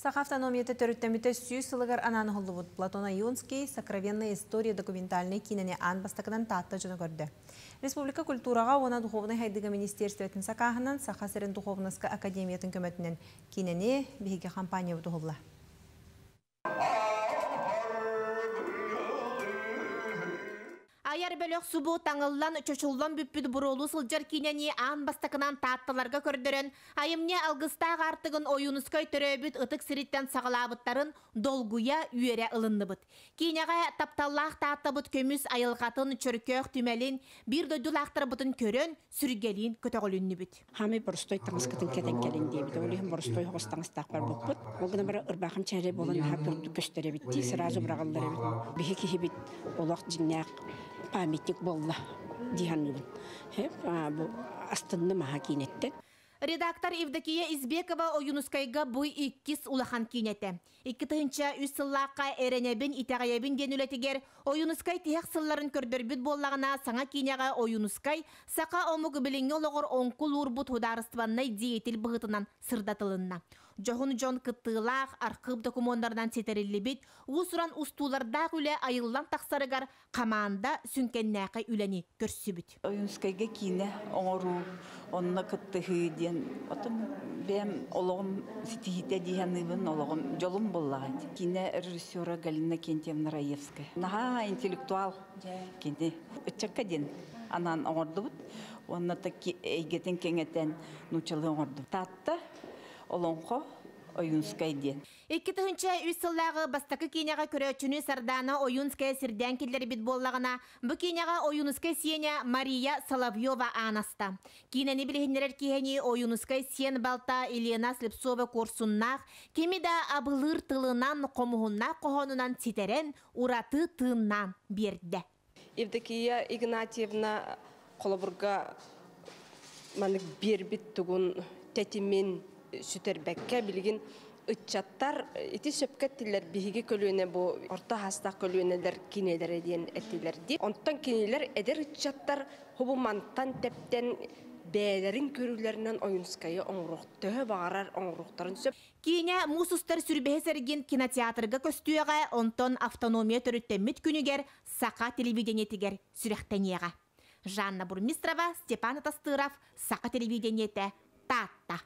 Саха автономията төрүттэммитэ 100 сылыгар анаан уһуллубут Платон Ойунский «Сокровенная история» документальнай киинэни аан бастакынан Таатта дьоно көрдө. Республика культураҕа уонна духовнай сайдыыга министиэристибэтин сакааһынан Саха сирин духуобунаска академиятын көмөтүнэн киинэни биһиги компаниябыт уһулла. Айар бөлөх субу таҥыллан, чочуллан бүппүт буруолуу сылдьар киинэни аан бастакынан таатталарга көрдөрөн, айымньы алгыстаах аартыгын Ойуунускай төрөөбүт ытык сириттэн саҕалаабыттарын долгуйа, үөрэ ылынныбыт. Киинэҕэ тапталлаах Тааттабыт көмүс айылҕатын, чөркөөх түмэлин, биир дойдулаахтарбытын көрөн, сүргэлиин көтөҕүлүннүбүт. Хаамай боростой таҥаскытын кэтэн кэлин диэбитэ. Ол иһин боростой оҕус таҥастаах барбыппыт. Ол гынан баран ырбаахым чээрэ буолан наһаа курдук көстөр эбит дии, сразу быраҕыллар эбит. Биһи киһибит олох дьиҥнээх памятник буолла дии саныыбын. Бу астынным аһа киинэттэн. Редактор Евдокия Избекова Ойуунускайга бу иккис улахан киинэтэ. 2003 сыллаахха Эрэнэбин, итэҕэйэбин диэн үлэтигэр Ойуунускай тиһэх сылларын көрдөрбүт буоллаҕына, саҥа киинэҕэ Ойуунускай саха омук билиҥҥи олоҕор оҥкул уурбут судаарыстыбаннай деятель быһыытынан сырдатылынна. Дьоһун дьон кыттыылаах, архыып докумуоннарынан ситэриллибит, уус-уран устуулардаах үлэ айыллан тахсарыгар хамаанда сүҥкэннээхэй үлэни көрсүбүт. Ойуунскайга киинэ оҥоруу, онно кыттыһыы диэн, отон бэйэм олоҕум ситиһиитэ дии саныыбын, олоҕум дьолум буоллаҕа. Киинэ режиссера Галина Кентьевна Раевская. Наһаа интеллектуал кини. Ыччакка диэн анаан оҥордубут. Уонна эйгэтин кэҥэтэн нууччалыы оҥордум. Таатта олоҥхо Ойуунскай диэн. 2003 сыллааҕы бастакы киинэҕэ көрөөччүнү Сардаана Ойуунская сирдээн киллэрбит буоллаҕына, бу киинэҕэ Ойуунускай сиэнэ Мария Соловьева аанаста. Киинэни билиһиннэрэр киһини Ойуунускай сиэн балта Елена Слепцова куорсуннаах, кими да абылыыр тылынан, хомуһуннаах хоһоонунан ситэрэн, ураты тыыннаан биэрдэ. Евдокия Игнатьевна холобурга маннык биэрбит тугун тэтимин сүтэрбэккэ билигин ыччаттар ити сөпкө эттилэр биһиги көлүөнэ бу орто хаастаах көлүөнэлэр кинилэрэ диэн эттилэр дии. Онтон кинилэр эдэр ыччаттар хобу мантан тэптэн бэйэлэрин көрүүлэринэн Ойунскайы оҥоруох төһө баҕарар оҥоруохтарын сөп. Киинэ муус устар сүрбэһис эргин кинотеатрга көстүөҕэ, онтон автономия төрүттэммит күнүгэр Саха телевидениетигэр сүрэхтэниэҕэ. Жанна Бурмистрова, Степан Атастыров, Саха телевидениетэ, Таатта.